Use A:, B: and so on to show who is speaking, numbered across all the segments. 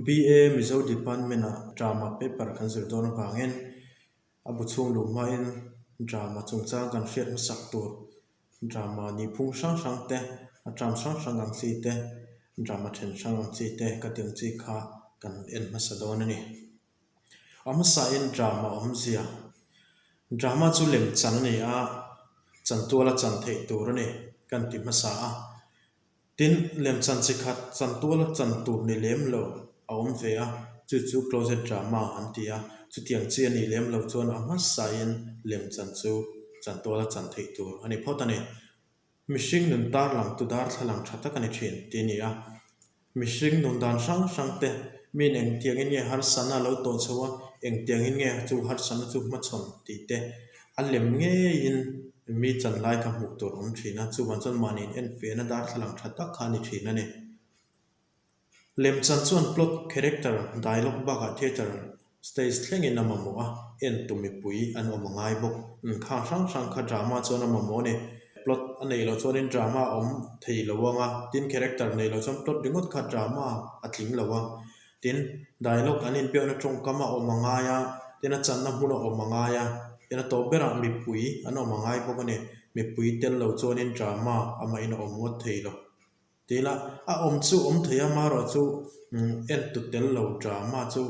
A: BA Mizo Department-ah Drama paper kan zir dawn avangin a bu chhung luh hmain Drama chungchang kan hriat hmasak tur Drama nihphung hrang hrang te, a term hrang hrang ang chi te, Drama then hrang ang chi te ka tih ang chi kha kan en hmasa dawn a ni. A hmasain drama awmzia. Drama chu lem chan a ni a, chantuala chan theih tur a ni kan ti hmasa a. Tin, lem chan chi khat chantuala chan tur ni lem lo a awm ve a, chu chu closet drama an ti a. Chutiang chi a nih lem lo chuan a hmasain lem chan chu chantuala chan theih tur a ni phawt a ni. Mihring nun tarlang tu darthlalang tha tak a ni thin tih a ni a. Mihring nun dan hrang hrang te, miin engtiangin nge harsatna a lo tawh chho a, engtiangin nge chu harsatna chu hmachhawn tih te a lem ngeiin mi chan lai kha hmuh tur a awm thin a, chuvang chuan mahniin enfiahna darthlalang tha tak kha a ni thin a ni. Lemchan chuan plot, character, dialogue bakah theatre stage thlengin a mamawh a, entu mipui an awm a ngai bawk. Khang hrang hrang kha drama chuan a mamawh a ni. Plot a neih loh chuanin drama a awm thei lo ang a, tin character neih loh chuan plot ringawt kha drama a tling lo a. Tin, dialogue an inbiakna tawngkam a awm a ngai a, tin a channa hmun a awm a ngai a, tin a tawp berah mipui an awm a ngai bawk a ni. Mipui tel lo chuanin drama amahin a awm ngawt thei lo. Tila a awm chu awm thei a, marawh chu en tu tel lo drama chu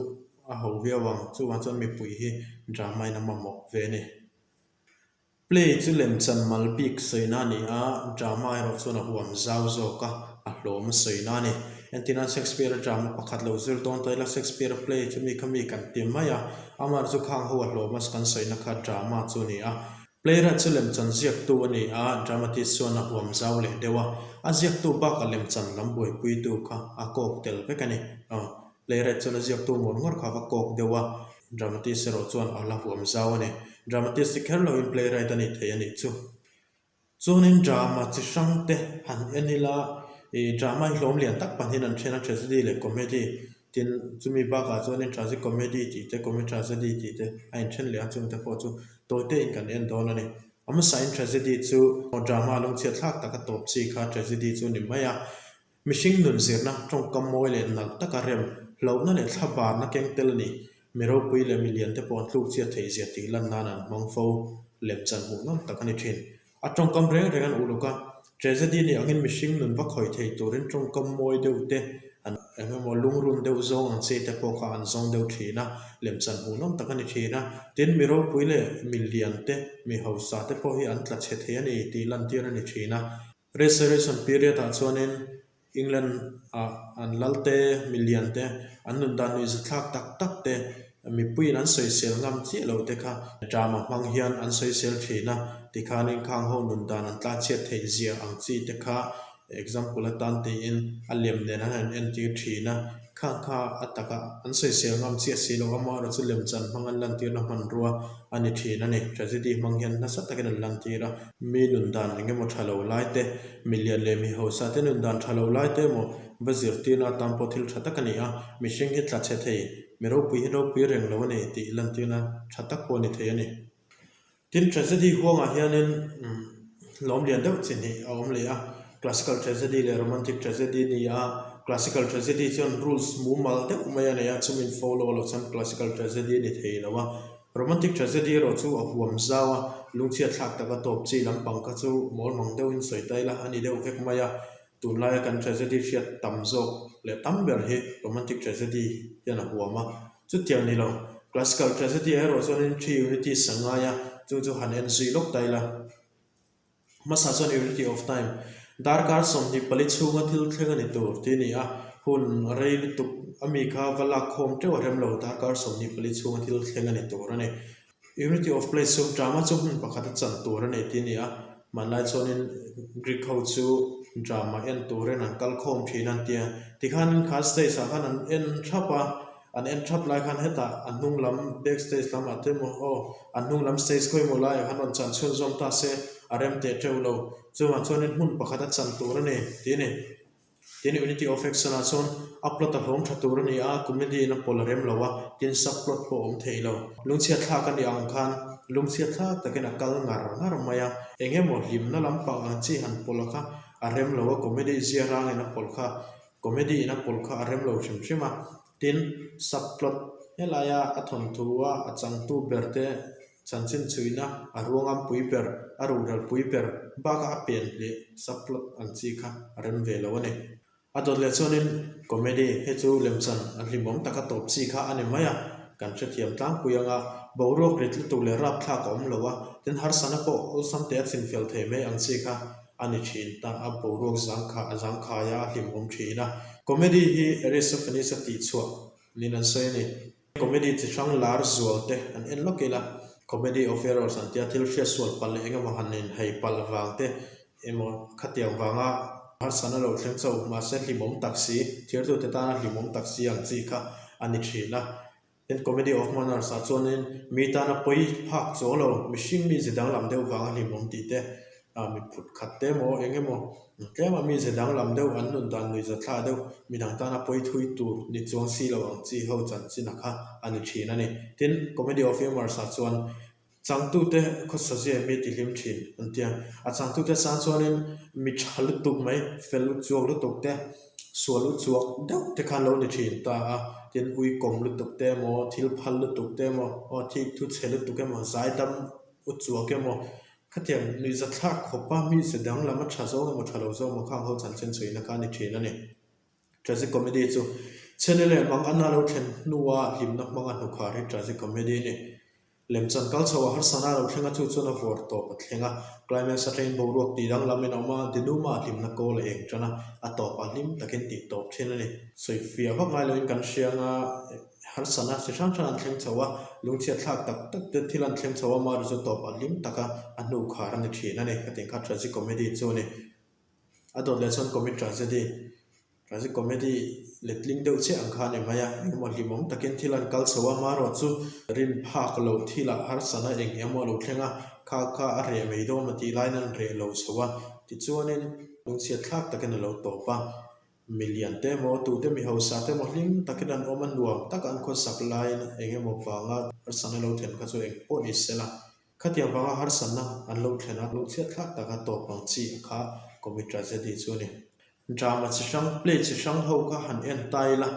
A: a ho viau ang, chuvang chuan mipui hi drama in a mamawh ve a ni. Play chu lemchan mal bik sawina a ni a, drama erawh chuan a huam zau zawk a, a hlawm a sawina a ni. Entirnan Shakespeare-a drama pakhat lo zir dawn ta ila Shakespeare-a play chu mi kha mi kan ti mai a, amaherawh chu khang ho a hlawm a kan sawina kha drama chu a ni a. Playwright chu lemchan ziaktu a ni a, dramatist chuan a huam zau leh deuh a, a ziaktu bakah lemchan lam buaipuitu kha a kawk tel vek a ni. Aw, playwright chuan a ziaktu ngawr ngawr kha a va kawk deuh a, dramatist erawh chuan a la huam zau a ni. Dramatist hi kher loin playwright a nih thei a nih chu. Chuanin drama chi hrang te han en ila, ih drama hi hlawm lian tak pahnihin an then a, tragedy leh comedy. Tin, chumi bakah chuanin tragic comedy tih te, comic tragedy tih te a inthen leh a, chungte pawh chu tawite in kan en dawn a ni. A hmasain tragedy chu drama lungchhiat thlak taka tawp chi kha tragedy chu a ni mai a. Mihring nun zirna tawngkam mawi leh nalh taka rem, hlauhna leh thlabarna keng tel a ni. Mi ropui leh mi lian te pawh an tluk chhiat theih zia tih lan nan an hmang fo. Lemchan hmuhnawm tak a ni thin. A tawngkam reng reng an uluk a, tragedy nih angin mihring nun va khawih thei turin tawngkam mawi deuh te, an eng emaw lungrun deuh zawng ang chi te pawh kha an zawng deuh thin a, lemchan hmuhnawm tak a ni thin a. Tin, mi ropui leh mi lian te, mi hausa te pawh hi an tla chhe thei a ni tih lantir a ni thin a. Restoration period ah chuanin England ah an lal te, milian te, an nun dan nuihza thlak tak tak te, mipuiin an sawisel ngam chiah lo te kha drama hmang hian an sawisel thin a, tikhanin khang ho nun dan an tlanchhiat theih zia ang chi te kha example atan tiin a lem nen an han entir thin a, Khang kha a taka an sawisel ngam chiah si lo, amaherawh chu lemchan hmang an lantirna hmanrua a ni thin a ni. Tragedy hmang hian nasa takin an lantir a, mi nun dan eng emaw tha lo lai te, mi lian leh mi hausa te nun dan tha lo lai te emaw va zirtirna atan pawh thil tha tak a ni a, mihring hi tla chhe thei, mi ropui hi ropui reng lo a ni tih lantirna tha tak pawh a ni thei a ni. Tin, tragedy huangah hianin hlawm lian deuh chi hnih a awm leh a, classical tragedy leh romantic tragedy a ni a. Classical tragedy chuan rules mumal deuh mai a nei a, chumin follow loh chuan classical tragedy a ni thei lo a. Romantic tragedy erawh chu a huam zau a, lungchhiat thlak taka tawp chi lampang kha chu mawl mang deuhin sawi ta ila a ni deuh vek mai a. Tunlaia kan tragedy hriat tam zawk leh tam ber hi romantic tragedy hian a huam a, chutiang ni lo. Classical tragedy ah erawh chuanin three unities a ngai a, chu chu han en zui lawk ta ila. Hmasa chuan unity of time, darkar 24 chhunga thil thleng a ni tur tih a ni a, hun rei lutuk a mi kha va lak khawm teuh a rem lo, darkar 24 chhunga thil thleng a ni tur a ni. Unity of place chu drama chu hmun pakhat a chan tur a nei tih a ni a, hmanlai chuanin Greek ho chu drama en turin an kal khawm thin a an ti a, tikhanin kha stage ah khan an en thap a, an en thap lai khan hetah a hnung lam back stage lamah te emaw aw an hnung lam stage khawi emaw laiah khan rawn chan chhunzawm ta se a rem teh teuh lo, chuvang chuanin hmun pakhat a chan tur a ni tih a ni. Tin, Unity of Action ah chuan a plot a hlawm tha tur a ni a, comedy in a pawl a rem lo a, tin sub plot pawh a awm thei lo. Lungchhiat thlak a nih ang khan lungchhiat thlak takin a kal ngar ngar mai a, eng emaw hlimna lampang ang chi han pawl a kha a rem lo a, comedy zia rangin a pawl kha, comedy in a pawl kha a rem lo hrim hrim a. Tin, subplot, helaia a thawnthu a a changtu ber te chanchin chhuina a ruangam pui ber, a ruhral pui ber bakah a pen leh subplot ang chi kha a rem ve lo a ni. A dawt leh chuanin comedy hei chu lemchan a hlimawm taka tawp chi kha a ni mai a, kan hrethiam tlangpui anga boruak rit lutuk leh rapthlak a awm lo a, tin harsana pawh awlsam te a chinfel thei mai ang chi kha a ni thin ta, a boruak zangkha a zangkhai a, a hlimawm thin a. Comedy hi Aristophanes a tihchhuah niin an sawi a ni. Comedy chi hrang lar zual te an en lawk ila, comedy of errors an tia thil hriat sual palh leh engemaw han inhei palh vang te emaw khatiang vanga harsatna lo thleng chauh mahse hlimawm tak si, thirtute tana hlimawm tak si ang chi kha a ni thin a. Tin, comedy of manners ah chuanin mi tana pawi phak chuang lo, mihring mi ze danglam deuh vanga hlimawm tih te Mi phut khat te emaw eng emaw tlema mi ze danglam deuh an nun dan nuihza thla deuh midang tana pawi thui tur ni chuang si lo ang chi ho chanchin a kha a ni thin a ni. Tin, Comedy of Humours ah chuan changtute khawsa zia mi tihlim thin an ti a. A changtute sang chuanin mi tha lutuk mai, fel uchuak lutuk te, sual uchuak deuh te kha an lo ni thin ta a. Tin, uikawm lutuk te emaw, thil phal lutuk te emaw, aw thik thu chhe lutuk emaw, zaidam uchuak emaw, Khatiang nuihzathlak khawpa mi ze danglam a tha zawng emaw tha lo zawng emaw khang ho chanchin chhuihna kha a ni thin a ni. Tragic comedy chu Chhene leh mang anna lo thlen hnua hlimna hmanga hnukhar hi tragic comedy a ni. Lemchan kal chho a harsana lo thleng a chu chuan a vawr tawp a thleng a, climax atangin boruak tih danglamin a awm a, dinuma hlimna kawl a eng tan a, a tawpah hlim takin tih tawp thin a ni. Sawifiah vak ngai loin kan hria anga Harsana chi hrang hrang an thleng chho a, lungchhiat thlak tak tak te thil an thleng chho a, mahni chu tawp a hlim tak a, a hnu khar a ni thin a ni. Khatiang kha tragic comedy chu a ni. A dawt leh chuan comic tragedy, tragic comedy letling deuh chiah ang kha a ni mai a, engemaw hlimawm takin thil an kal chho a, marawh chu rin phak loh thilah harsana eng emaw a lo thleng a, kha kha a reh mai dawn a tih laiin an reh lo chho a, tichuanin lungchhiat thlak takin a lo tawp a. Mi lian te emaw, tute mi hausa te emaw hlim takin an awm a, nuam taka an khawsak laiin eng emaw vanga harsatna lo thlen kha chu eng pawh ni se la. Khatiang vanga harsatna an lo thlen a, lungchhiat thlak taka tawp ang chi a kha comic tragedy chu a ni. Drama chi hrang, play chi hrang ho kha han en ta ila,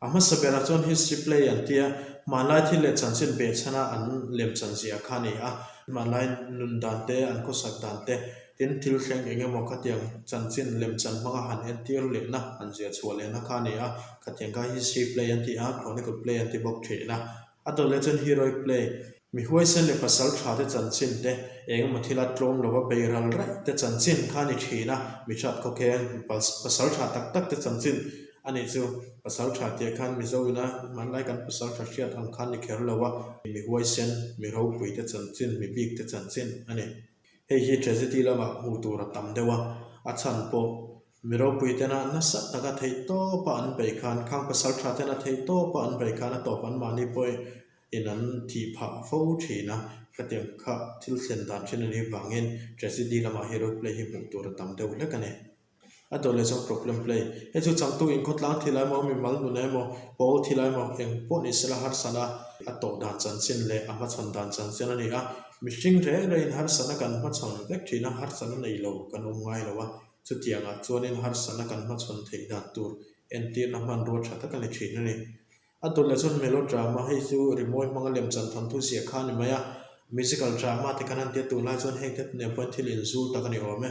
A: A hmasa berah chuan history play an tia, hmanlai thil leh chanchin behchhana an lemchan zia kha a ni a. Hmanlai nun dan te, an khawsak dan te, tin thil thleng eng emaw khatiang chanchin lemchan hmanga han entir lehna, han zia chhuah lehna kha a ni a. Khatiang kha history play an ti a, chronicle play an ti bawk thin a. A dawt leh chuan heroic play, mi huaisen leh pasal tha te chanchin te, eng emaw thila tlawm lova bei ral raih te chanchin kha a ni thin a, mi hrat khawkheng, pasal tha tak tak te chanchin a nih chu. Pasal tha tih ah khan Mizo ina hmanlai kan pasal tha hriat ang khan ni kher lo a, mi huaisen, mi ropui te chanchin, mi bik te chanchin a ni. Hei hi tragedy lamah hmuh tur a tam deuh a, a chhan pawh Mi ropui tena nasa taka theih tawpa an beih khan, khang pasal tha tena theih tawpa an beih khan a tawp anmahni pawh in an thih phah fo thin a, khatiang kha thil thlen dan thin a nih vangin tragedy lamah hero play hi hmuh tur a tam deuh hlek a ni. A dawt leh chuan problem play, hei chu changtu inkhawtlang thil emaw, mimal nun emaw, pawl thil emaw eng pawh ni sela harsana a tawh dan chanchin leh a hmachhawn dan chanchin a ni a, mihring reng rengin harsana kan hmachhawn vek thin a, harsana nei lo kan awm ngai lo a. Chutiangah chuanin harsatna kan hmachhawn theih dan tur entirna hmanrua tha tak a ni thin a ni. A dawt leh chuan melodrama hei chu rimawi hmanga lemchan thawnthu ziah kha a ni mai a, musical drama te khan an tia tunlai chuan heng te nen pawhin thil inzul tak a ni awm e.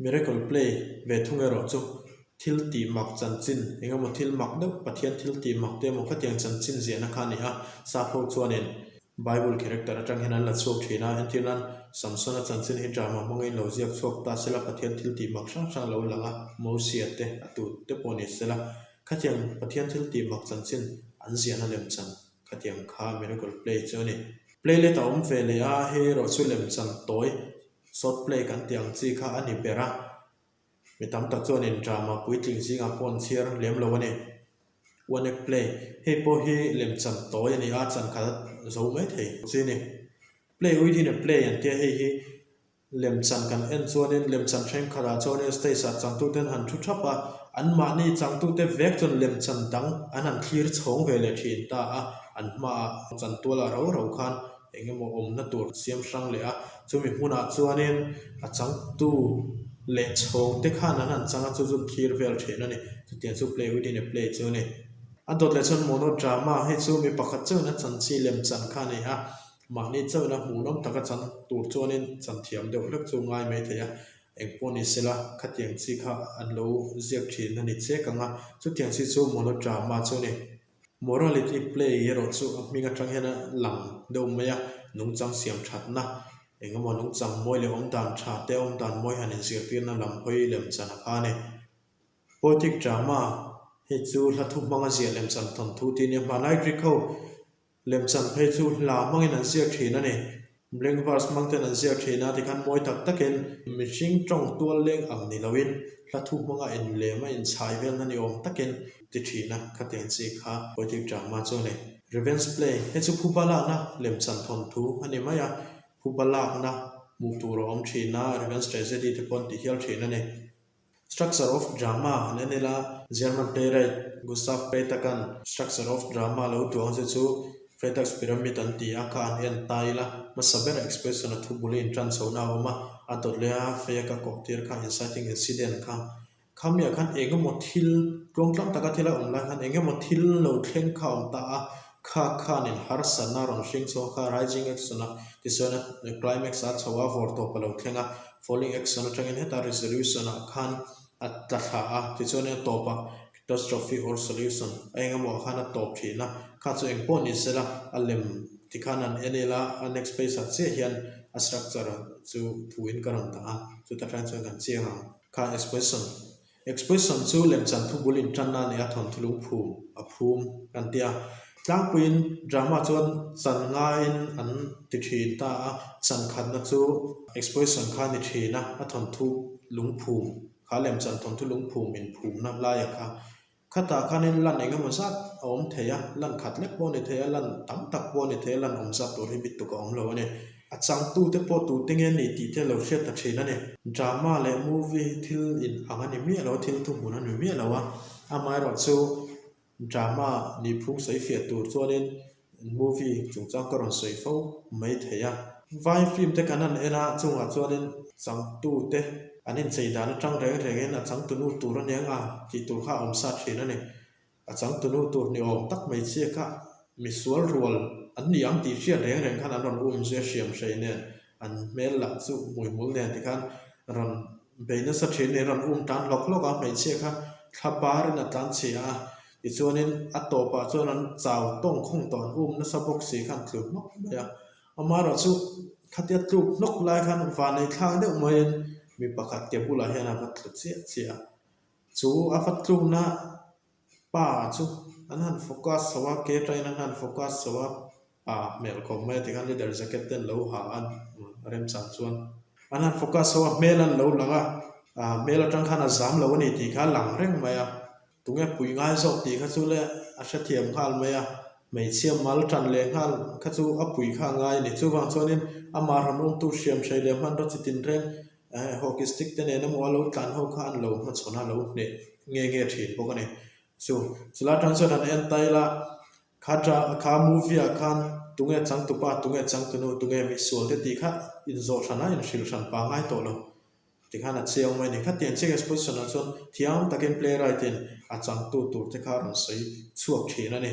A: Miracle play ve thung erawh chu thil tih mak chanchin eng emaw thil mak deuh Pathian thil tih mak te emaw khatiang chanchin ziahna kha a ni a, sap ho chuanin Bible character atang hian an la chhuak thin a, entir nan Samsona chanchin hi drama hmangin lo ziak chhuak ta sela Pathian thil tih mak hrang hrang lo lang a, Mosia te a tu te pawh ni sela khatiang Pathian thil tih mak chanchin an ziahna lemchan khatiang kha miracle play chu a ni. Play let a awm ve leh a, hei erawh chu lemchan tawi short play kan tih ang chi kha a ni ber a, Mi tam tak chuanin drama puitling zingah pawh an chhiar lem lo a ni. One act play, Hei pawh hi lemchan tawi a ni a, chan khat a zo mai thei chi a ni. Play within a play an tia hei hi lemchan kan en chuanin lemchan thenkhatah chuanin stage ah changtute an han thu thap a, anmahni changtute vek chuan lemchan dang an han thlir chhawng ve leh thin ta a, an hmaah chantualah rau rau khan eng emaw awmna tur siam hrang leh a, chumi hmunah chuanin a changtu leh chhawng te khan an han chang a, chu chu thlir vel thin a ni. Chutiang chu play within a play chu a ni. A dawt leh chuan monodrama hei chu mi pakhat chauhin a chan chi lem chan kha a ni a, mahni chauhin a hmuhnawm taka chan tur chuanin chan thiam deuh hlek chu ngai mai thei a, eng pawh ni sela khatiang chi kha an lo ziak thin a ni chek ang a, chutiang chi chu monodrama chu a ni. Morality play erawh chu a hming atang hian a lang deuh mai a, nungchang siam thatna eng emaw nungchang mawi leh awmdan tha te awmdan mawi han inzirtirna lam hawi lem chan a kha a ni. Poetic drama hei chu hla thu hmanga ziah lem chan thawnthu tih a nia, hmanlai Greek ho Lemchan phei chu hla hmangin an ziak thin a ni. Blank verse hmang ten an ziak thin a, tikhan mawi tak takin mihring tawng tual leng ang ni loin hla thu hmanga inlem a inchhai velna ni awm takin ti thin a, khatiang chi kha poetic drama chu a ni. Revenge play, hei chu phuba lakna lemchan thawnthu a ni mai a, phuba lakna hmuh tur a awm thin a, revenge tragedy te pawh an ti hial thin a ni. Structure of Drama han en ila, German playwright Gustav Freytag-a'n Structure of Drama lo duang che chu Freytag's Pyramid an ti a, kha han en ta ila, hmasa ber expression a thu bul in tan chhohna a awm a, a dawt leh a fake a kawh tir kha inciting incident kha. Khamiah khan eng emaw thil tluangtlang taka thil a awm lai khan eng emaw thil lo thleng kha a awm ta a, kha khanin harsatna a rawn hring chhuak a, rising action a tichuan a climax a chho a, vawrtawp a lo thleng a. Falling action atangin heta resolution ah khan a tla thla a, tichuan a tawpah catastrophe or solution a eng emaw ah khan a tawp thin a, kha chu eng pawh ni sela a lem tikhan an en ila a next page ah chiah hian a structure chu thuin ka rawn dah a, chuta tang chuan kan chiang ang. Kha expression Expression chu lemchan thubul intanna a ni a, thawnthu lungphum a phum kan ti a. Tlangpuiin drama chuan chan ngaiin an ti thin ta a, chan khatna chu expression kha a ni thin a, a thawnthu lungphum kha lemchan thawnthu lungphum inphumna laia kha Khatah khanin lan eng emaw zat a awm thei a, lan khat lek pawh a ni thei a, lan tam tak pawh a ni thei a, lan awm zat tur hi bituk a awm lo a ni. A changtute pawh tute nge ni tih te lo hriat ta thin a ni. Drama leh movie hi thil in ang a ni miah lo a, thil thuhmun a ni miah lo a. Amaherawhchu drama nihphung sawi fiah tur chuanin Movie chungchang ka rawn sawi fo mai thei a. Vai film te kan han en a, chungah chuanin changtute an inchei dan atang reng rengin a changtunu tur a nia nga tih tur kha a awm sa thin a ni. A changtunu tur ni awm tak hmeichhia kha misual rual an ni ang tih hriat reng reng khan an rawn um zui a hriam hrei nen an hmel lah chu hmuihmul nen tikhan rawn bei nasa thin a ni, rawn um tan hlawk hlawk a hmeichhia kha thla barin a tlanchhia a. Tichuanin a tawpah chuan an chau tawng khawng tawh an um nasa bawk si khan tlu hnawk mai a. Amaherawhchu khatia tluk hnawk lai khan vanei thlak deuh maiin mi pakhat ke bulah hian a va tlu chiah chiah a. Chu a va tlukna pa chu an han focus chho a, ke atangin an han focus chho a, pa hmel khawp mai a tikhan leather jacket te an lo ha a remchang chuan an han focus chho a, hmel an lo lang a, hmel atang khan a zam lo a ni tih kha a lang reng mai a. Tunge pui ngai zawk tih kha chu le a hrethiam nghal mai a, hmeichhia mal tan leh nghal kha chu a pui kha a ngai a ni. Chuvang chuanin amah rawn awmtu hriam hrei leh hmanraw chi tinreng hockey stick te nen emaw a lo tlan ho kha an lo hmachhawn a, lo hneh nge nge thin bawk a ni. Chu chulai atang chuan han en ta ila kha kha movie ah khan tunge changtupa, tunge changtunu, tunge misual te tih kha inzawh hran a, inhrilh hran pangngai tawh lo. Tikhan a chiang mai a ni. Khatiang chiang exposition ah chuan thiam takin playwright in a changtu tur te kha a rawn sawi chhuak thin a ni.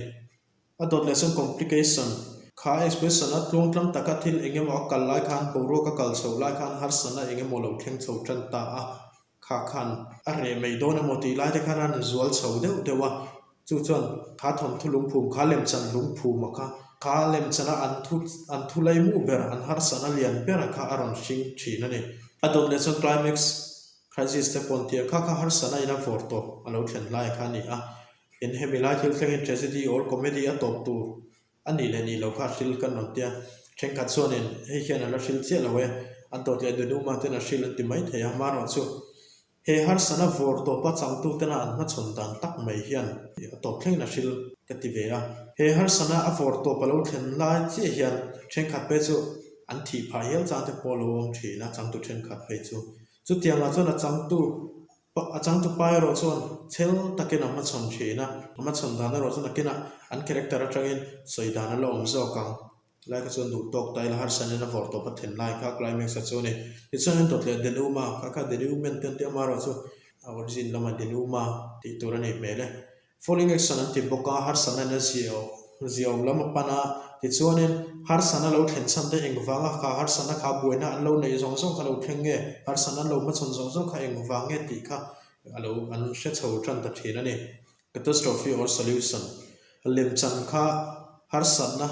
A: A dawt leh chuan complication kha exposition a tluangtlang taka thil eng emaw a kal lai khan boruak a kal chho lai khan harsatna eng emaw lo thleng chho tan ta a, kha khan a reh mai dawn emaw tih lai te khan a rawn zual chho deuh deuh a. Chu chuan kha thawnthu lungphum, kha lemchan lungphuma kha, kha lemchana an thu an thu laimu ber, an harsatna lian bera kha a rawn hring thin a ni. A dawt leh chuan climax crisis te pawh an ti a, kha kha harsatna in a vawr tawp a lo thlen lai kha a ni a. In hemi lai thil thlengin tragedy or comedy a tawp tur a nih leh nih loh kha a hril kan rawn ti a. Thenkhat chuanin hei hian a la hril chiah lo e, a dawt leh Dunuma ten a hril an ti maithei a, hmarawh chu He harsana vawr tawpa changtutena an hmachhawn dan tak mai hian a tawp thlengin a hril ka ti ve a. He harsana a vawr tawp a lo thlen lai chiah hian thenkhat phei chu an thih phah hial chang te pawh a lo awm thin a, changtu thenkhat phei chu. Chutiangah chuan a changtu a changtu pa erawh chuan chhel takin a hmachhawn thin a, a hmachhawn dan erawh chu nakinah an character atangin sawi dan a la awm zawk ang. Lai kha chuan duh tawk ta ila harsanin a vawr tawp a then lai kha climax a chu a ni. Tichuan an dawt leh Denuma kha kha Deneumen te an tih amaherawh chu a origin lama Denuma tih tur a nih hmel e. Falling action an ti bawk a, harsatna in a ziaawm lam a pan a, tichuanin harsatna lo thlen chhan te engvanga kha harsatna kha buaina an lo neih zawng zawng kha lo thleng nge, harsatna an lo hmachhawn zawng zawng kha engvang nge tih kha a lo an hre chho tan ta thin a ni. Catastrophe or solution, Lemchan kha harsatna,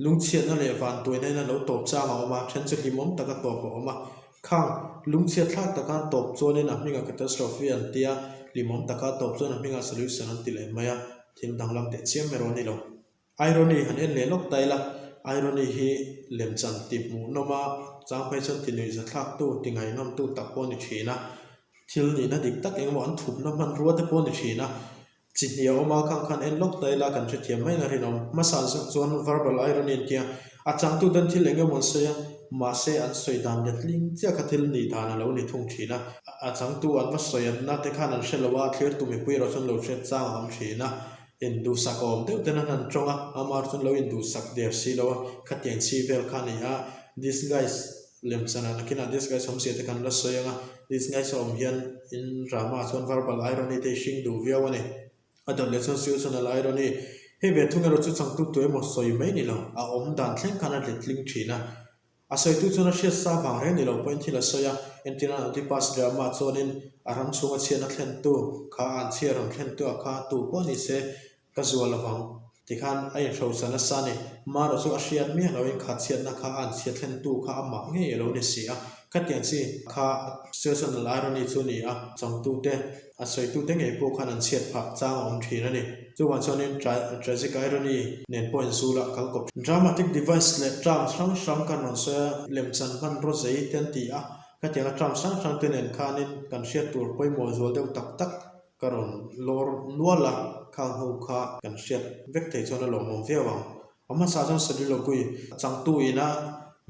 A: lungchhiatna leh vantuaina in a lo tawp chang a awm a, then chu hlimawm taka tawp a awm a. Khang lungchhiat thlak taka an tawp chuanin a hmingah catastrophe an ti a, hlimawm taka tawp chuan a hmingah solution an ti leh mai a, thil danglam teh chiam erawh a ni lo. Irony han en leh lawk ta ila, irony hi lemchan ti hmuhnawm a, chang phei chuan ti nuihzathlaktu, ti ngaihnawmtu tak pawh a ni thin a, thil nihna dik tak engemaw an thupna hmanrua te pawh a ni thin a, Chi hnih a awm a, khang khan en lawk ta ila kan hrethiam mai na rinawm. Hmasa zawk chuan verbal irony an tia, a changtu ten thil eng emaw an sawi a, mahse an sawi dan letling chiah kha thil nih dan a lo ni thung thin a. A changtu an va sawi an na te khan an hre lo a, thlirtu mipui erawh chuan lo hriat chang a awm thin a. Induhsak a awm deuh ten an han tawng a, amah chuan lo induhsak der si lo a, khatiang chhi vel kha a ni a, disguise Lemchanah nakinah disguise awmzia te kan la sawi ang a, disguise a awm hian in drama ah chuan verbal irony te hi hring duh viau a ni. A dawt leh chuan situational irony, hei ve thung erawh chu changtu tu emaw sawi mai ni lo, a awm dan thleng khan a letling thin a. A sawitu chuan a hriat sa vang reng ni lo pawhin thil a sawi a, entirna Oedipus drama ah chuanin a ram chhunga chhiatna thlentu kha a anchhia rawn thlentu ah kha tu pawh ni se, Ka zual avang tikhan a inhrosa nasa a ni. Mara chu a hriat miah loin kha chhiatna kha a anchhia thlentu kha amah ngei a lo ni si a. Khatiang chi kha situational irony chu a ni a, changtute, a sawitute ngei pawh khan an chhiat phah chang a awm thin a ni. Chuvang chuanin tragic irony nen pawh inzula kal kawp thin. Dramatic device leh terms hrang hrang kan rawn sawi a, lemchan hmanraw zei te an ti a, khatianga terms hrang hrang te nen khanin kan hriat tur pawimawh zual deuh tak tak Ka rawn lawr nual a, khang ho kha kan hriat vek thei chuan a lawmawm viau ang. A hmasa chuan Soliloquy a changtu ina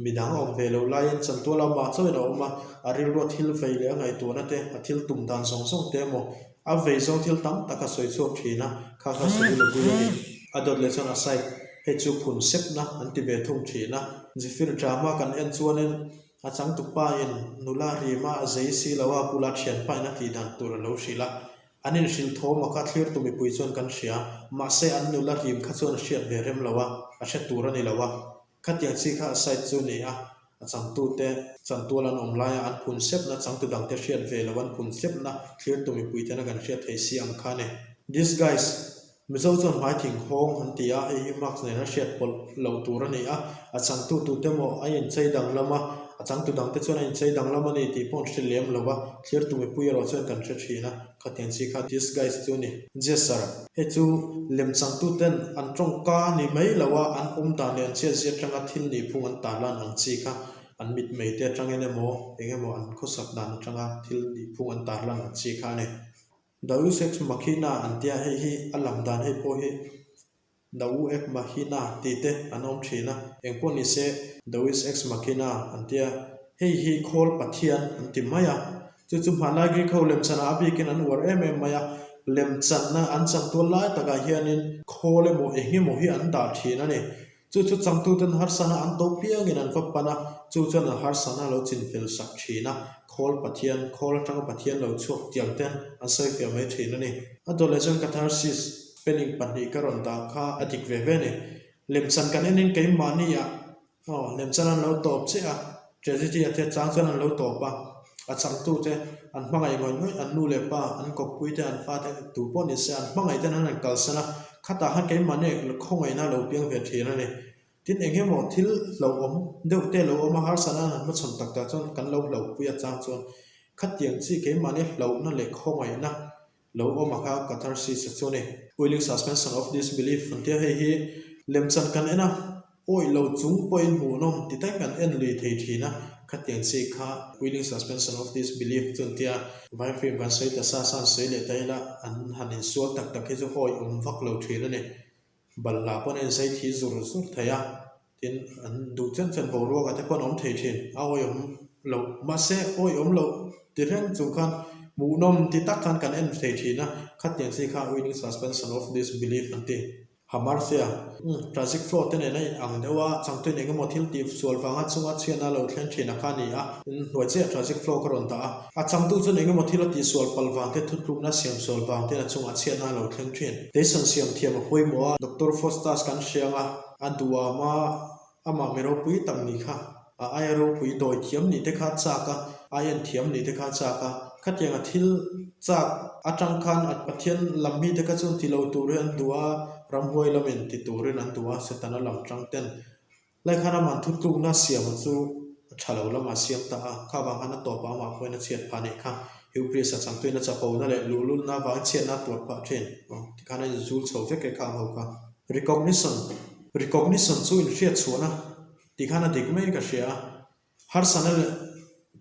A: midang a awm ve loh laiin chantual amah chauhin a awm a, a rilrua thil vei leh a ngaihtuahna te, a thil tum dan zawng zawng te emaw, a vei zawng thil tam tak a sawi chhuak thin a, kha kha Soliloquy a ni. A dawt leh chuan a side, hei chu phun sepna an ti ve thung thin a. Zephyr drama kan en chuanin A changtupa in nula rima a zei si lo a, bula thianpa in a tih dan tur a lo hrilh a. An inhrilh thaw mak a, thlirtu mipui chuan kan hria. Mahse an nula rim kha chuan a hriat ve rem lo a, a hre tur a ni lo a. Khatiang chi kha a side chu ni a, a changtute chantual an awm laia an phun sepna, changtu dangte hriat ve lo an phun sepna thlirtu mipui tena kan hriat thei si ang kha a ni. Disguise Mizo chuan hmai thing hawng an ti a, hei hi mask nena hriat pawlh loh tur a ni a, a changtu tute maw a inchei danglam a, a changtu dangte chuan a inchei danglam a ni tih pawh an hre lem lo va, thlirtu mipui erawh chuan kan hre thin a, khatiang chi kha disguise chu a ni. Jesar, hei chu lemchangtuten an tawngka ni mai lo a, an awm dan leh an chhiatzia atanga thil nihphung an tarlan ang chi kha an mitmei te atangin emaw eng emaw an khawsak dan atanga thil nihphung an tarlan ang chi kha a ni. Deus ex machina an tia hei hi a lam dan hei pawh hi Dau ek machina tih te an awm thin a, eng pawh ni se Deus ex machina an tia hei hi khawl pathian an ti mai a, chu chu hmanlai Greek ho lemchanah a bikin an uar em em mai a, lemchanna an chantual lai takah hianin khawl emaw eng emaw hi an dah thin a ni. Chu chu changtuten harsana an to piangin an va pan a, chu chuan an harsana lo chinfel sak thin a, khawl Pathian, khawl atanga Pathian lo chhuak tiang ten an sawifiah mai thin a ni. A dawt leh chuan catharsis spelling pahnih ka rawn dah kha a dik ve ve a ni. Lemchan kan enin keimahni ah aw lemchan an lo tawp chiah a, tragedy a te chang chuan an lo tawp a, a changtute an hmangaih ngawih ngawih, an nu leh pa, an kawppui te, an fate tu pawh ni se an hmangaih ten an han kalsan a, Khatah khan keimahni khawngaihna a lo piang ve thin a ni. Tin, eng emaw thil hlauhawm deuh te lo awm a, harsatna an han hmachhawn tak tak chuan kan lo hlauhpui a chang chuan khatiang chi keimahni hlauhna leh khawngaihna lo awm a kha catharsis a chu a ni. Willing suspension of disbelief an tia hei hi lemchan kan en a. Awih lo chung pawhin hmuhnawm ti tak kan en lui thei thin a, khatiang chi kha willing suspension of disbelief chu an tia, vai film kan sawi ta sa sa an sawi leh ta ila an han insual tak tak hi chu hawi awm vak lo thin a ni. Balhla pawn a inzai thi zur zur thei a, tin an duh chen chen boruak ah te pawh an awm thei thin, a awihawm loh mahse awihawm loh ti reng chung khan hmuhnawm ti tak khan kan en thei thin a, khatiang chi kha willing suspension of disbelief an ti. Hamarthia, Umm, tragic flow te nen a in ang deuh a, changtuin eng emaw thil tih sual vanga chunga chhiatna lo thlen thin a kha a ni a, hnuai chiah tragic flow ka rawn dah a. A changtu chuan eng emaw thil a tih sual palh vang te, thutlukna siam sual vang ten a chungah chhiatna a lo thleng thin. Teison siam thiam a pawimawh a, Doctor Faustus kan hriang a, a duham a, Amah mi ropui tak nih kha, a aia ropui dawi thiam nih te kha a chak a, ai en thiam nih te kha a chak a. Khatianga thil chak atang khan a Pathian lam mi te kha chuan ti lo turin an duh a, ramhuai lamin ti turin an duh a, Setana lam tang ten. Lai khan amah thutlukna siama chu a tha lo lamah a siam ta a, kha vang khan a tawpah amah pawhin a chhiat phah nih kha. Hubris a changtuin a chapona leh luhlulna avangin chhiatna a tuar phah thin. Tikhan a inzul chho vek e kha ang ho kha. Recognition. Recognition chu inhriat chhuahna tih khan a dik maiin ka hria a, harsatna leh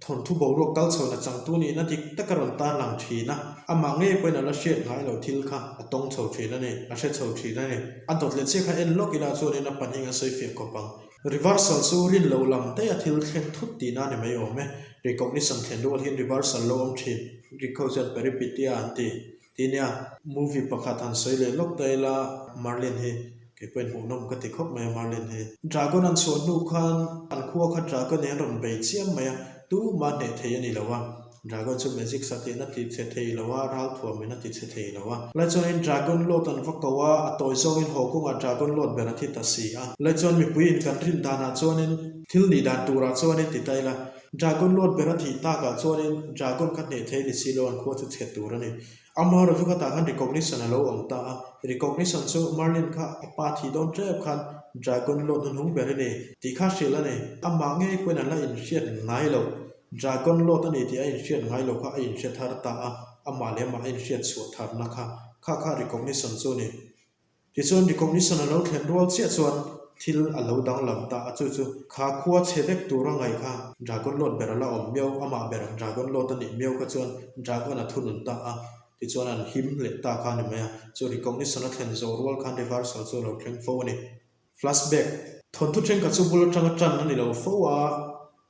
A: thawnthu boruak kal chhohna changtu nihna dik tak a rawn tan lang thin a, amah ngei pawhin a la hriat ngai loh thil kha a tawng chho thin a ni, a hre chho thin a ni. A dawt leh chiah kha en lawk ila chuanin a pahnih a sawi fiah khawp ang. Reversal chu rin loh lam daih a thil thleng thut tihna a ni mai awm e. Recognition thlen rual hian reversal lo awm thin. Greek ho chuan peripeteia an ti. Ti nia, movie pakhat han sawi leh lawk ta ila, Merlin hi kei pawhin hmuhnawm ka ti khawp mai a Merlin hi. Dragon an chhuah hnu khan an khua kha Dragon in an rawn bei chiam mai a, tumah hneh thei a ni lo a, Dragon chu magic satih in a ti chhe thei lo a, ralthuam in a ti chhe thei lo a. Lai chuanin Dragon Lord an va ko a, a tawi zawngin haw kawngah Dragon Lord ber a thi ta si a. Lai chuan mipui in kan rin danah chuanin thil nih dan turah chuanin ti ta ila, Dragon Lord ber a thih takah chuanin Dragon kha hneh thei ni si lo an khua chu chhe tur a ni. Amaherawh chu khatah khan recognition a lo awm ta a, recognition chu Merlin kha a pa thih dawn tep khan Dragon Lord hnuhnung ber a ni tih kha hrilh a ni. Amah ngei pawhin a la inhriat ngai lo. Dragon Lord a ni tih a inhriat ngai lo kha a inhre thar ta a, amah leh amah a inhriat chhuah tharna kha kha kha recognition chu a ni. Tichuan recognition a lo thlen rual chiah chuan thil a lo danglam ta a, chu chu kha khua chhe vek tur a ngaih kha Dragon Lord ber a la awm miau, amah ber Dragon Lord a nih miau kha chuan Dragon a thunun ta a, tichuan an him leh ta kha a ni mai a, chu recognition a thlen zawh rual khan reversal chu a lo thleng fo a ni. Flashback, Thawnthu thenkhat chu bul atanga tan a ni lo fo a,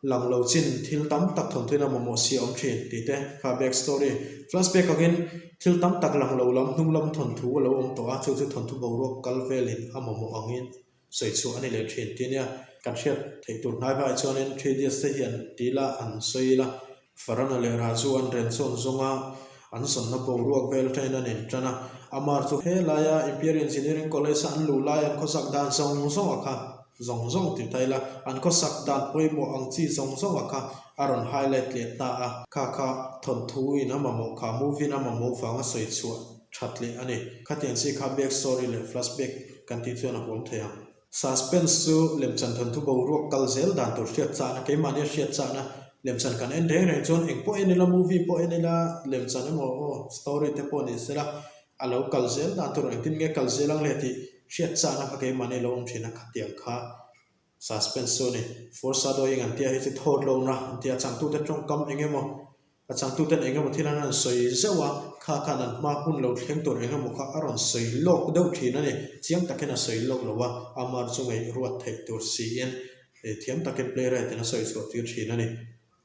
A: lang lo chin thil tam tak thawnthuin a mamawh si a awm thin tih te kha back story. Flashback angin thil tam tak lang lo lam hnung lam thawnthu a lo awm tawh a, chu chu thawnthu boruak kal velin a mamawh angin sawi chhuah a ni leh thin tih nia. Kan hriat theih tur hnai vaiah chuanin Three Idiots te hi an ti ila an sawi ila. Farana leh Raju an ren sawn zawng a, an sawnna boruak vel atangin an intan a. Amar chu helaia Imperial Engineering College a an luh lai an khawsak dan zawng zawng a kha zawng zawng ti ta ila, an khawsak dan pawimawh ang chi zawng zawng a kha a rawn highlight leh ta a. Kha kha thawnthu in a mamawh kha movie in a mamawh vanga sawi chhuah that leh a ni. Khatiang chi kha back story leh flashback kan tih chuan a huam thei ang. Suspense chu lemchan thawnthu boruak kal zel dan tur hriat chahna, keimahnia hriat chahna, lemchan kan en reng reng chuan eng pawh en ila, movie pawh en ila, lemchan emaw aw story te pawh ni sela, a lo kal zel dan tur engtin nge kal zel ang le tih hriat chahna kha keimahnia lo awm thin a, khatiang kha suspense chu a ni. Foreshadowing an tia hi chu thawt lohna an tia, changtute tawngkam eng emaw A changtuten eng emaw thil an rawn sawi zeuh a, kha khan an hma hun lo thleng tur eng emaw kha a rawn sawi lawk deuh thin a ni. Chiang takin a sawi lawk lo a, amar chu ngaih ruat theih tur siin thiam takin playwright in a sawi chhuah tir thin a ni.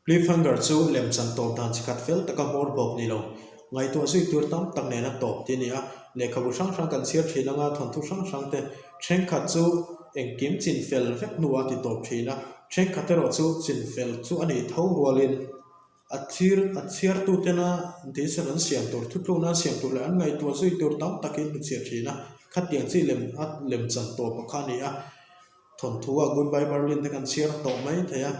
A: Cliffhanger chu lemchan tawp dan chi khat fel taka hmawr bawk ni lo, ngaihtuah zui tur tam tak nena tawp ti a ni a. Lehkhabu hrang hrang kan chhiar thin anga thawnthu hrang hrang te thenkhat chu engkim chinfel vek hnuah a ti tawp thin a, thenkhat erawh chu chinfel chu a nih tho rualin, A thir a chhiartutena decision an siam tur, thutlukna an siam tur leh an ngaihtuah zui tur tam takin hnuchhiah thin a. Khatiang chi lem a lemchan tawpa kha a ni a. Thawnthu a Goodbye Berlin te kan chhiar tawh mai thei a.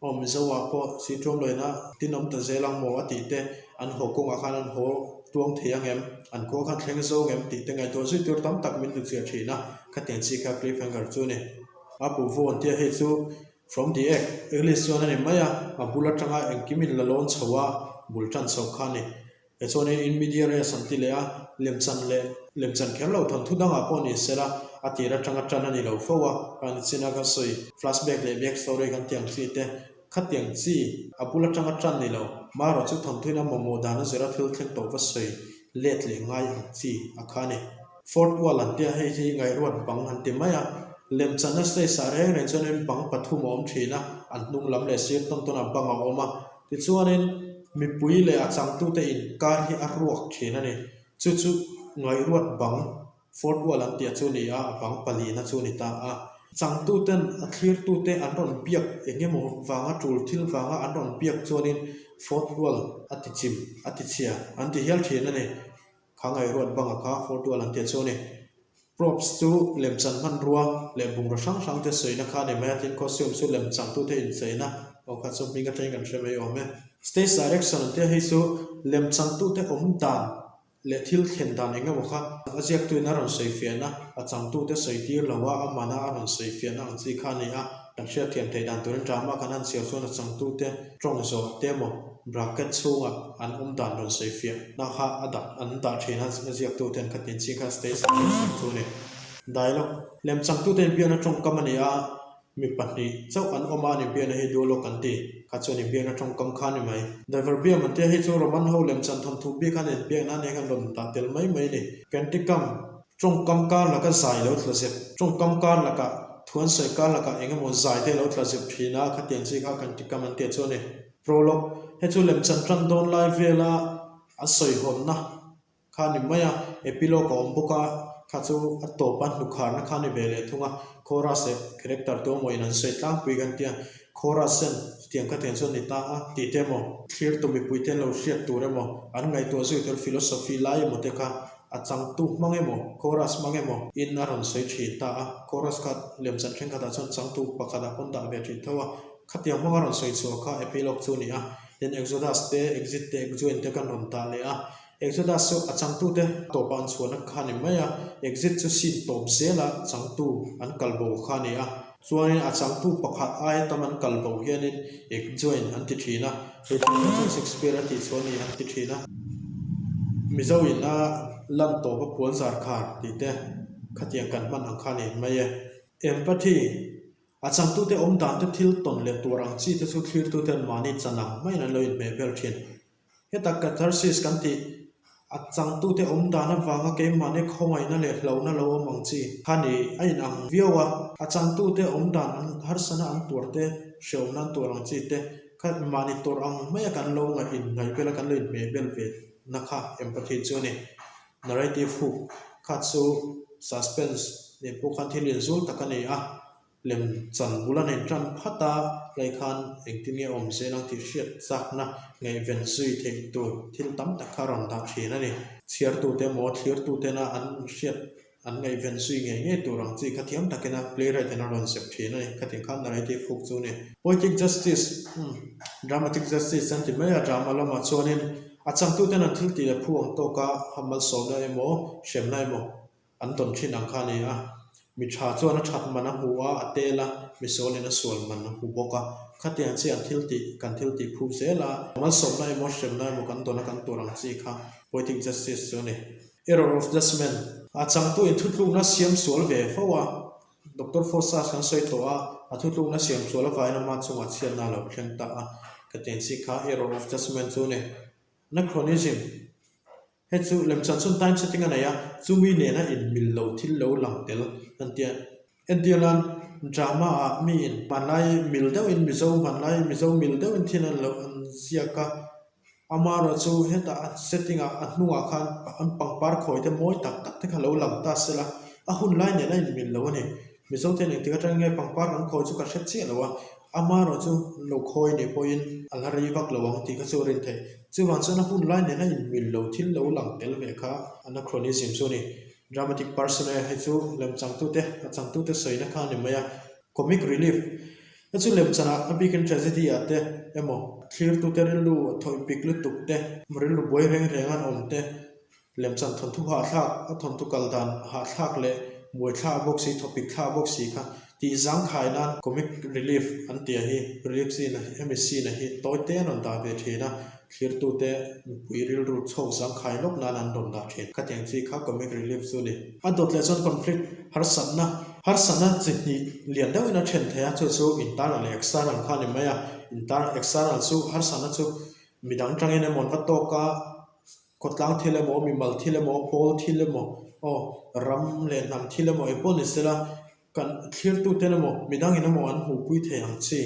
A: Aw Mizo ah pawh Sitruam Loina tin awm ta zel ang maw a tih te, an haw kawngah khan an haw tuang thei ang em, an khua khan thleng zawng em tih te ngaihtuah zui tur tam tak min hnuchhiah thin a. Khatiang chi kha cliffhanger chu a ni. A pu vawn tia hei chu From the egg, English chuan a ni mai a, a bul atanga engkim in la lawn chho a, bul tan chho kha a ni. He chuanin in media res an ti leh a, lemchan leh lemchan kher lo thawnthu dangah pawh ni sela, a tir atanga tan a ni lo fo a, kan china ka sawi flashback leh back story kan tiang chi te, khatiang chi a bul atanga tan ni lo, marawh chu thawnthuin a mamawh dan a zira thil thleng tawh va sawi let leh ngai ang chi a kha a ni. Fourth wall an tia hei hi ngaihruat bang an ti mai a, lemchanna stage ah reng reng chuanin bang pathum a awm thin a, an hnung lam leh sir tawn tawn ah bang a awm a, tichuanin mipui leh a changtute inkar hi a ruak thin a ni, chu chu ngaihruat bang. Fourth wall an tih chu a ni a, a bang palina chu a ni ta a. Changtuten a thlirtute an rawn biak eng emaw vanga tul thil vanga an rawn biak chuanin fourth wall a ti chim, a ti chhia an ti hial thin a ni. Kha ngaihruat banga kha fourth wall an tih chu a ni. Props chu lemchan hmanrua leh bungraw hrang hrang te sawina kha a ni mai a, tin costume chu lemchangtute incheina aw kha chu hming atangin kan hre mai awm e. Stage direction an tia hei chu lemchangtute awm dan leh thil thlen dan eng emaw kha a ziaktuin a rawn sawi fiahna, a changtute sawi tir lo a, a mana a rawn sawi fiahna ang chi kha a ni a. Kan hriatthiam theih dan turin drama kan han chhiar chuan a changtute tawng zawh te emaw bracket chhungah an awm dan rawn sawi fiahna kha a dah an dah thin a, a ziaktuten kha tin chi kha stage direction chu a ni. Dialogue, Lemchangtute inbiakna tawngkam a ni a. Mi pahnih chauh an awm a, an inbiakna hi dual lawk an ti. Kha chuan inbiakna tawngkam kha a ni mai. Diverbium an tia hi chu Roman ho lemchan thawnthu bik an inbiakna a nia khan rawn dah tel mai mai a ni. Canticum, tawngkam kar laka zai lo tla zep, tawngkam kar lakah thu an sawi kar lakah eng emaw zai te lo tla zep thin a, khatiang chi kha Canticum an tia chu a ni. Prologue, hei chu lemchan tan dawn lai vela an sawihawnna Kha ni mai a, epilogue a awm bawk a, kha chu a tawp a hnukharna kha ni ve leh thung a, chorus leh character te awmawhin an sawi tlangpui kan tia, chorus en chutiang kha tiang chuan ni ta a tih te emaw, thlirtu mipui te an lo hriat tur emaw, an ngaihtuah zui tur philosophy lai emaw te kha a changtu hmang emaw, chorus hmang emaw in a rawn sawi thin ta a, chorus kha lemchan thenkhatah chuan changtu pakhatah pawn dah ve thin tho a, khatiang hmanga rawn sawi chhuah kha epilogue chu a ni a, tin exodus te, exit te, exoin te kan rawn dah leh a. Exodus chu a changtute tawpah an chhuahna kha a ni mai a, exit chu scene tawp zela changtu an kal bo kha a ni a. Chuanin a changtu pakhat aia tam an kal bo hianin exjoin an ti thin a, hei thil hi chuan Shakespeare a tih chhuah a ni an ti thin a. Mizo in a lan tawp a puan zar khar tih te khatiang kan hman ang kha a ni mai e. Empathy, A changtute awm dan te thil tawn leh tur ang chi te chu thlirtute an mahni chan ang maiin an lo inhmeh vel thin. Heta catharsis kan tih, a changtute awm dan avanga keimahni khawngaihna leh hlauhna lo awm ang chi kha ni a inang viau a. A changtute awm dan an harsana an tuar te, hrehawmna an tuar ang chi te kha mahni tawrh ang maia kan lo ngaih inngaih bel a, kan lo inhmeh bel ve na kha empathy chu a ni. Narrative hook kha chu suspense nen pawh khan thil inzul tak a ni a. Lem chan bul a nei tan phat a, hlei khan engtin nge awm zel ang tih hriat chakna ngaihven zui theih tur thil tam tak kha a rawn dah thin a ni. Chhiartute emaw thlirtutena an hriat an ngaihven zui ngei ngei tur ang chi kha thiam takin a playwright in a rawn zep thin a ni. Khatiang khan narrative hook chu a ni. Poetic justice, umm dramatic justice an ti mai a, drama lamah chuanin a changtuten an thil tih leh phu ang tawka malsawmna emaw hremna emaw An tawn thin ang kha a ni a, mi tha chuan a that man a hmu a, a tel a, mi sualin a sual man a hmu bawk a. Khatiang chi an thil tih, kan thil tih phu zel a, malsawmna emaw hremna emaw kan tawn a kan tur ang chi kha poetic justice chu a ni. Error of judgement, A changtu in thutlukna siam sual ve fo a, Doctor Faustus kan sawi tawh a, a thutlukna siam sual avain ama chungah chhiatna a lo thleng ta a, khatiang chi kha error of judgement chu a ni. Anachronism, Hei chu lemchan chuan time setting a nei a, chumi nena inmil lo thil lo lang tel an tia. Entir nan drama ah miin hmanlai mil deuhin Mizo hmanlai Mizo mil deuhin thil an lo an ziak a, amaherawh chu hetah a setting ah a hnungah khan an pangpar khawi te mawi tak tak te kha lo lang ta sela, a hun lai nen a inmil lo a ni. Mizo ten engtik atang nge pangpar kan khawi chu ka hre chiah lo a, Amaherawh chu lo khawi nih pawhin a la rei vak lo ang tih kha chu a rin theih. Chuvang chuan a hun lai nena inmil lo thil lo lang tel ve kha anachronism chu a ni. Dramatic persona hei chu lemchangtute, a changtute sawina kha a ni mai a. Comic relief hei chu lemchanah a bikin tragedy ah te emaw thlirtute rilru thawih pik lutuk te, rilru buai reng reng an awm te, Lemchan thawnthu hahthlak, a thawnthu kal dan hahthlak leh buaithlak bawk si, thawpik thlak bawk si kha tih zangkhai nan comic relief an tia hi relief scene hemi scene a hi tawi te an rawn dah ve thin a, thlirtute mipui rilru chhawk zangkhai lawk nan an rawn dah thin. Khatiang chi kha comic relief chu a ni. A dawt leh chuan conflict harsatna, harsatna chi hnih lian deuhin a then thei a, chu chu internal leh external kha a ni mai a, internal external chu harsatna chu midang tangin emaw an va tawk a, Khawtlang thil emaw, mimal thil emaw, pawl thil emaw, aw, ram leh hnam thil emaw eng pawh ni sela, kan thlirtuten emaw, midangin emaw an hmuhpui thei ang chi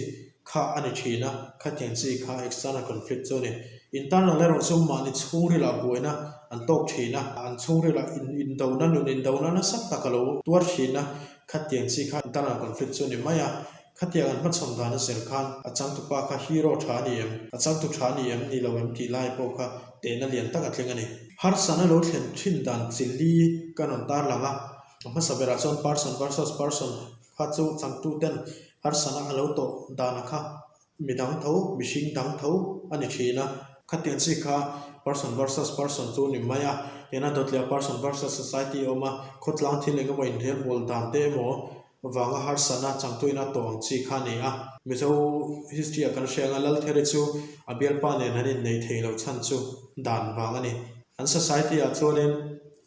A: kha a ni thin a, khatiang chi kha external conflict chu a ni. Internal erawh chu mahni chhungrilah buaina an tawk thin a, an chhungrilah indona nun indona nasa tak a lo tuar thin a, khatiang chi kha internal conflict chu a ni mai a. Khatiang an hmachhawn dan a zir khan a changtupa kha hero tha a ni em, a changtu tha a ni em ni lo em tih lai pawh kha tehna lian tak a tling a ni. Harsana lo thlen thin dan chi li ka rawn tarlang a, a hmasa berah chuan person versus person kha chu changtuten harsana a lo tawh dana kha Mi dang tho, mihring dang tho a ni thin a. Khatiang chi kha person versus person chu a ni mai a. Tiana dawtliah person versus society a awm a, khawtlang thil eng emaw inrelbawl dan te emaw vanga harsatna changtuina tawh ang chi kha a ni a. Mizo history ah kan hria anga Laltheri chu a bialpa nen an innei thei lo chhan chu dan vang a ni. An society ah chuanin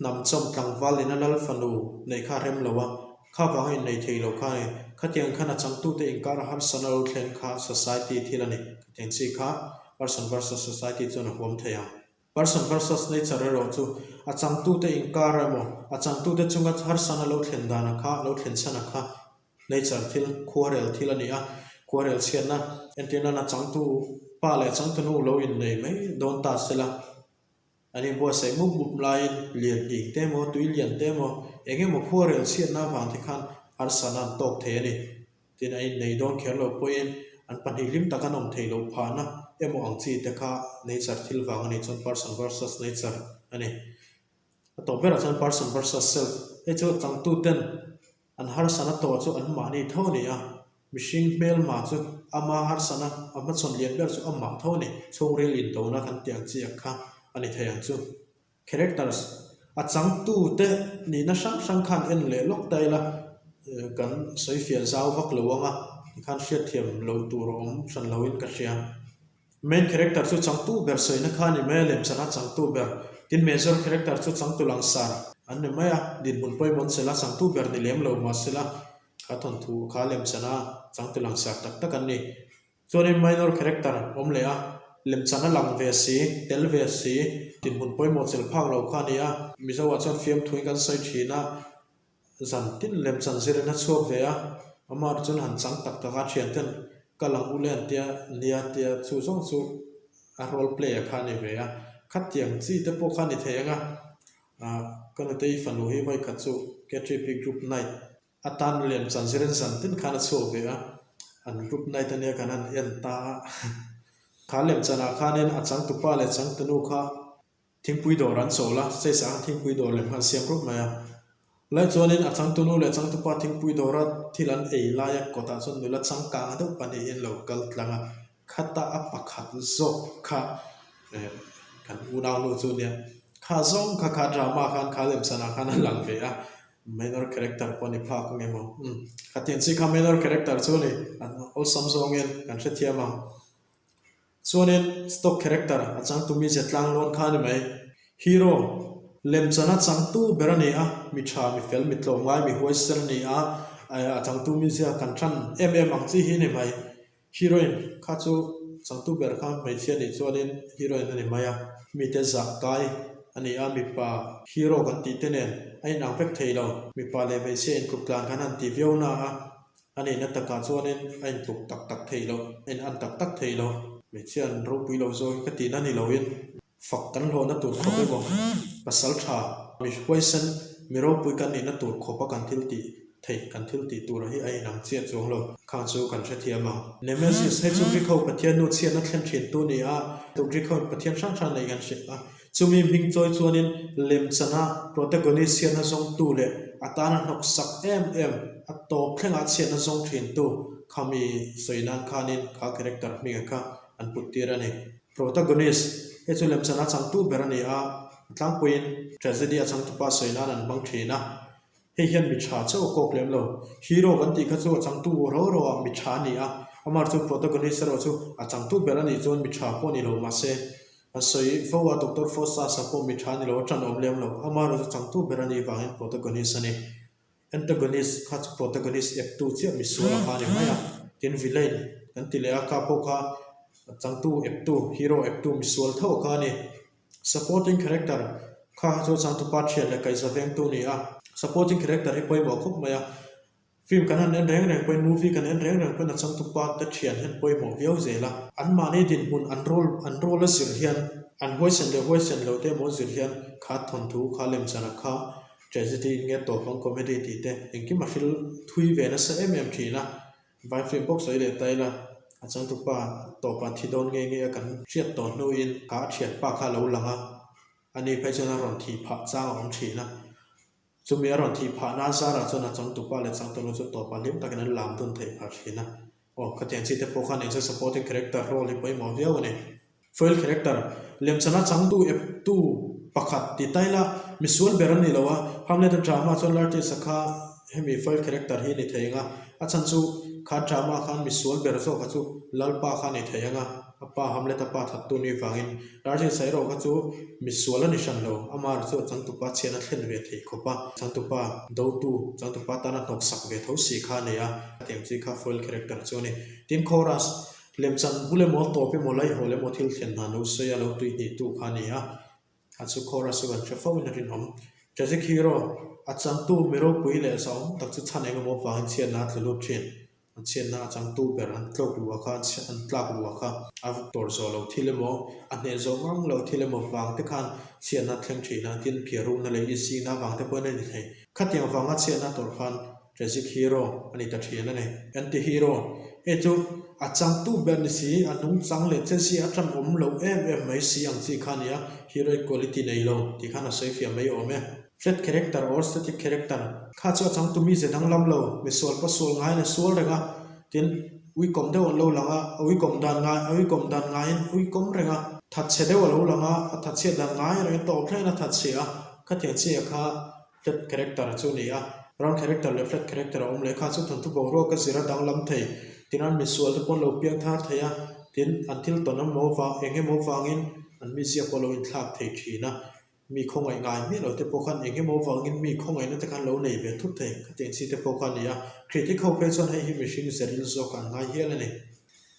A: hnam chawm tlangval ina Lal fanu neih kha a rem lo a, Kha vanga innei thei lo kha a ni. Khatiang khan a changtute inkar a harsana lo thleng kha society thil a ni. Khatiang chi kha person versus society chuan a huam thei ang. Person versus nature erawh chu a changtute inkar emaw, a changtute chunga harsana lo thlen dana kha, lo thlen chhan a kha nature thil, khuarel thil a ni a. Khuarel chhiatna entirnan a changtu pa leh changtunu lo innei mai dawn ta sela. An inbuatsaih mup mup laiin lian hling te emaw, tui lian te emaw, eng emaw khuarel chhiatna avang te khan harsatna an tawk thei a ni. Tin, a innei dawn kher lo pawhin an pahnih hlim tak an awm theih loh phahna emaw ang chi te kha nature thil vang a nih chuan person versus nature a ni. A tawp berah chuan person versus self, hei chu changtuten An harsana tawh chu an mahni tho a ni a, mihring hmelma chu ama harsana a hmachhawn lian ber chu amah tho a ni. Chhungril indona kan tih ang chiah kha a ni thei ang chu. Characters, A changtute nihna hrang hrang khan en leh lawk ta ila, kan sawi fiah zau vak lo ang a, tikhan hriatthiam loh tur a awm hran loin ka hria. Main character chu changtu ber sawina kha a ni mai a, lemchana changtu ber. Tin, major character chu changtu langsar an ni mai a, dinhmun pawimawh an sela changtu ber ni lem lo mahsela kha thawnthu kha lemchana changtu langsar tak tak an ni. Chuanin minor character awm leh a, lemchana lang ve si, tel ve si, dinhmun pawimawh chelh phak lo kha a ni a. Mizo ah chuan fiamthuin kan sawi thin a, Zan tin lemchan zirin a chhuak ve a, amah chuan han chang tak tak a, thianten kal ang u le an tia nia tia chu zawng chu a role play a kha a ni ve a, khatiang chi te pawh kha a ni thei ang a, ah ka nutei fanu hi vawikhat chu KTP group night atan lemchan zirin zan tin khan a chhuak ve a, an group night ania kan han en ta a, kha lemchanah khanin a changtupa leh changtunu kha Thingpui dawr an chawl a, stage ah khan thingpui dawr lem kha an siam rup mai a. Lai chuanin a changtunu leh changtupa thingpui dawra thil an ei laia kawtah chuan nula changkang deuh pahnihin lo kal tlang a, khata a pakhat zawk kha eh kan unaunu chu nia, kha zawng kha kha drama khan kha lemsanah khan a lang ve a, minor character pawh a ni phak ang emaw umm khatiang chi kha minor character chu a ni, an awlsam zawngin kan hrethiam ang. Chuanin stock character a changtu mizia tlang lawn kha a ni mai. Hero, lemchana changtu ber a ni a, mi tha, mi fel, mi tlawmngai, mi huaisen a ni a, a changtu mizia kan tan em em ang chi hi a ni mai. Heroine kha chu changtu ber kha hmeichhia nih chuanin heroine a ni mai a, mite zah kai a ni a, mipa hero kan tih te nen a inang vek thei lo. Mipa leh hmeichhia intluk tlan khan han ti viau na a, A nihna takah chuanin a intluk tak tak thei lo, a in an tak tak thei lo. Hmeichhia an ropui lo zawk hi ka tihna ni loin fak kan hlawhna tur khawp emaw, pasal tha, mi huaisen, mi ropui kan nihna tur khawpa kan thil tih theih, kan thil tih tura hi a inang chiah chuang lo. Khang chu kan hrethiam ang. Nemesis, hei chu Greek ho Pathian nu chhiatna thlen thin tu ni a, tu Greek ho in Pathian hrang hrang nei kan hrilh a, Chumi hming chawi chuanin lemchana protagonist chhiatna zawngtu leh a tana hnawk sak em em, a tawp thlengah chhiatna zawng thintu khami sawi nan khanin kha character hminga kha an put tir a ni. Protagonist, hei chu lemchana changtu ber a ni a, a tlangpuiin tragedy a changtupa sawi nan an hmang thin a. Hei hian mi tha chauh a kawk lem lo. Hero kan tih kha chu a changtu ro ro ah mi tha a ni a, amah chu protagonist erawh chu a changtu ber a nih chuan mi tha pawh a ni lo mahse a sawi fo a Doctor Faustus-a pawh mi tha a ni lo a tan awm lem lo, amah erawh chu changtu ber a nih vangin protagonist a ni. Antagonist kha chu protagonist eptu chiah misual a kha a ni mai a, tin villain kan ti leh a kha pawh kha changtu eptu hero eptu misual tho a kha a ni. Supporting character kha chu changtupa thian leh kaihza vengtu a ni a. Supporting character hi pawimawh khawp mai a. Film kan han en reng reng pawhin, movie kan en reng reng pawhin a changtupa te thian hian pawimawh viau zel a. Anmahni dinhmun an role an role a zir hian, an huaisen leh huaisen lo te emaw zir hian kha thawnthu kha lemchana kha tragedy in nge tawp ang comedy tih te engkim a hril thui ve nasa em em thin a. Vai film bawk sawi leh ta ila, a changtupa tawpah thi dawn nge nge a kan hriat tawh hnuin kha a thianpa kha a lo lang a, ani phei chuan a rawn thih phah chang a awm thin a. Chumi a rawn thih phah nan zarah chuan a changtupa leh changtunu chu tawpah hlim takin an lam dun theih phah thin a. Aw, khatiang chi te pawh khan eng chu supporting character role hi pawimawh viau a ni. Foil character, lemchana changtu eptu pakhat ti ta ila misual ber a ni lo a, Hamlet-a drama chuan Laertes-a kha hemi foil character hi a ni thei ang a, a chhan chu kha drama khan misual ber zawka chu Lalpa kha a ni thei ang a, a pa Hamlet-a pa thattu ni vangin Laertes-a erawh kha chu misual a ni hran lo, amaherawh chu a changtupa chhian a thlen ve theih khawp a, changtupa dotu, changtupa tana hnawksak ve tho si kha a nei a, hetiang chi kha foil character chu a ni. Tin, chorus, Lemchan bul emaw, tawp emaw, laihawl emaw thil thlen hna lo sawi a lo tui hnihtu kha a ni a, a chu chorus chu kan hre fo in a rinawm. Tragic hero, a changtu mi ropui leh zahawm tak chu chhan eng emaw vangin chhiatna a tlu lut thin. An chhiatna a changtu ber an tlawk luh a kha, an tlak luh a kha, a tawr zawh lo thil emaw, a hneh zawh ngang lo thil emaw vang te khan chhiatna a thleng thin a, tin phiarukna leh isina vang te pawhin a ni thei. Khatiang vanga chhiatna tawrh khan Tragic hero a ni ta thin a ni. Anti-hero, Hei chu a changtu ber ni si, a nungchang leh chensi a tan awm lo em em mai si ang chi kha a ni a, heroic quality nei lo tih khan a sawi fiah mai awm e. Flat character or static character, Kha chu a changtu mize danglam lo, misual pawh sual ngaiin a sual reng a, tin uikawm deuh an lo lang a, a uikawm dan ngai a uikawm dan ngaiin uikawm reng a, thatchhe deuh a lo lang a, a thatchhiat dan ngai rengin tawp thlengin a thatchhe a, khatiang chiah kha Flat character chu a ni a, round character leh flat character a awm leh kha chu thawnthu boruak a zir a danglam thei. Tin an misual te pawh an lo piang thar thei a, tin an thil tawn emaw vang eng emaw vangin an mizia pawh a lo inthlak thei thin a. Mi khawngaih ngai miah lo te pawh khan eng emaw vangin mi khawngaihna te khan lo nei ve thut thei khatiang chi te pawh kha a ni a. Critic ho phei chuan hei hi mihring zeril zawk an ngai hial a ni.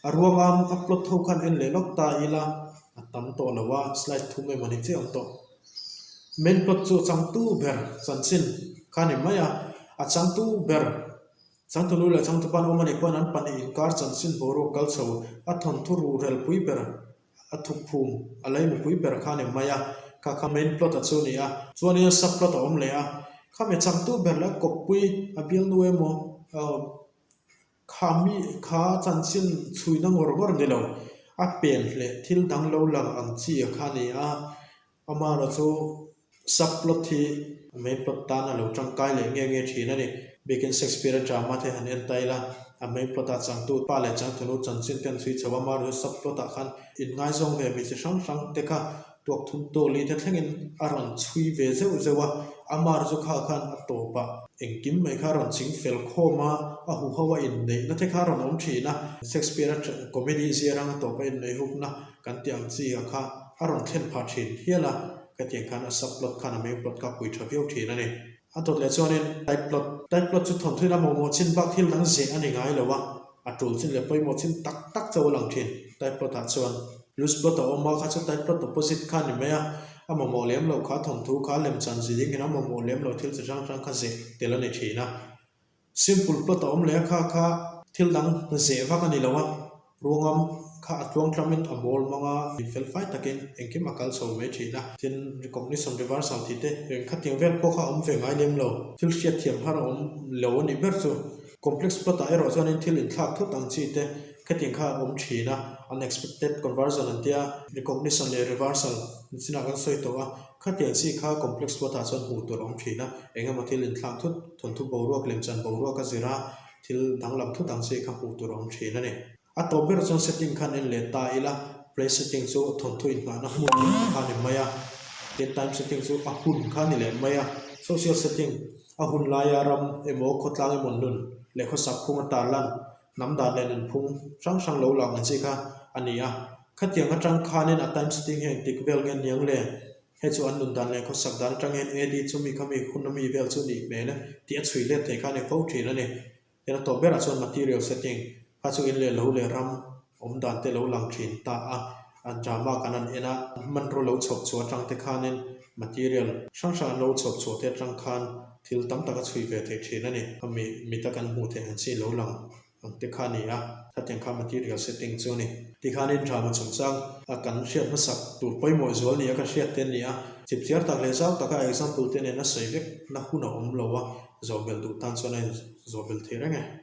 A: A ruangam a plot ho khan en leh lawk ta ila a tam tawh lo a, slide thum emaw ni chiah awm tawh. Main plot chu a changtu ber chanchin kha a ni mai a, a changtu ber changtunu leh changtupa an awm a nih pawhin an pahnih inkar chanchin boruak kal chho a thawnthu ruhrel pui ber a thukphum a leimupui ber kha a ni mai a, kha kha main plot a chu a ni a. Chuanin sub plot a awm leh a, khami changtu ber leh a kawppui a bialnu emaw Kha mi kha chanchin chhuina ngawr ngawr ni lo, a pen hleh thil dang lo lang ang chi a kha a ni a, amaherawh chu sub plot hi main plot tan a lo tangkai leh nge nge thin a ni. Biakin Shakespeare-a drama te han en ta ila, a main plot ah changtu pa leh changtunu chanchin te an chhui chho a, amaherawh chu sub plot ah khan inngaizawng ve mi chi hrang hrang te kha Tuak thum tawli te thlengin a rawn chhui ve zeuh zeuh a, Amar chu kha khan a tawpah engkim mai kha a rawn ching fel khawm a, a huho a inneihna te kha a rawn awm thin a, Shakespeare-a comedy ziar anga tawpa inneih hukna kan tih ang chi ah kha a rawn thlen phah thin hial a, khatiang khan a subplot khan a main plot kha a pui tha viau thin a ni. A dawt leh chuanin type plot, type plot chu thawnthuin a mawhmawh chin bak thil dang zeh a ni ngai lo a, A tul chin leh pawimawh chin tak tak chauh a lang thin. Type plot ah chuan loose plot a awm a, kha chu type plot opposite kha a ni mai a, a mamawh lem loh kha thawnthu kha lemchan zir ding in a mamawh lem loh thil chi hrang hrang kha zeh tel a ni thin a. Simple plot a awm leh a kha kha thil dang zeh vak a ni lo a, ruangam kha a tluangtlamin a mawl hmang a, fel fai takin engkim a kal chho mai thin a. Tin, recognition reversal tih te eng khatiang vel pawh kha a awm ve ngai lem lo. Thil hriatthiam har a awm lo a nih ber chu. Complex plot ah erawh chuanin thil inthlak thut ang chi te khatiang kha a awm thin a, unexpected conversion an tia, recognition leh reversal nichinah kan sawi tawh a, khatiang chi kha complex plot ah chuan hmuh tur a awm thin a, eng emaw thil inthlak thut, thawnthu boruak, lemchan boruak a zir a, thil danglam thut ang chi kha hmuh tur a awm thin a ni. A tawp ber chuan setting khan en leh ta ila, place setting chu thawnthu inngahna hmun tih ang kha a ni mai a, tin time setting chu a hun kha a ni leh mai a, social setting a hun laia ram emaw khawtlang emaw nun leh khawsak phung a tarlan hnam dan leh nunphung hrang hrang lo lang ang chi kha a ni a, khatiang atang khanin a time setting hi engtik vel nge niang le, hei chu an nun dan leh khawsak dan atang hian AD chu mi kha mi hun ami vel chu nih hmel e tih a chhui let thei kha a ni fo thin a ni. Tin a tawp berah chuan material setting kha chu in leh lo leh ram awm dan te lo lang thin ta a. A drama kan han en a, hmanraw lo chhawp chhuah atang te khanin material hrang hrang an lo chhawp chhuah te atang khan thil tam tak a chhui ve theih thin a ni. Khami mita kan hmuh theih ang chi lo lang ang te kha a ni a, khatiang kha material setting chu a ni. Tikhanin drama chungchang a kan hriat hmasak tur pawimawh zual nia ka hriat te a ni a, chipchiar tak leh zau taka example te nen a sawi vek na hun a awm lo a, zawhbelh duh tan chuan a inzawhbelh thei reng e.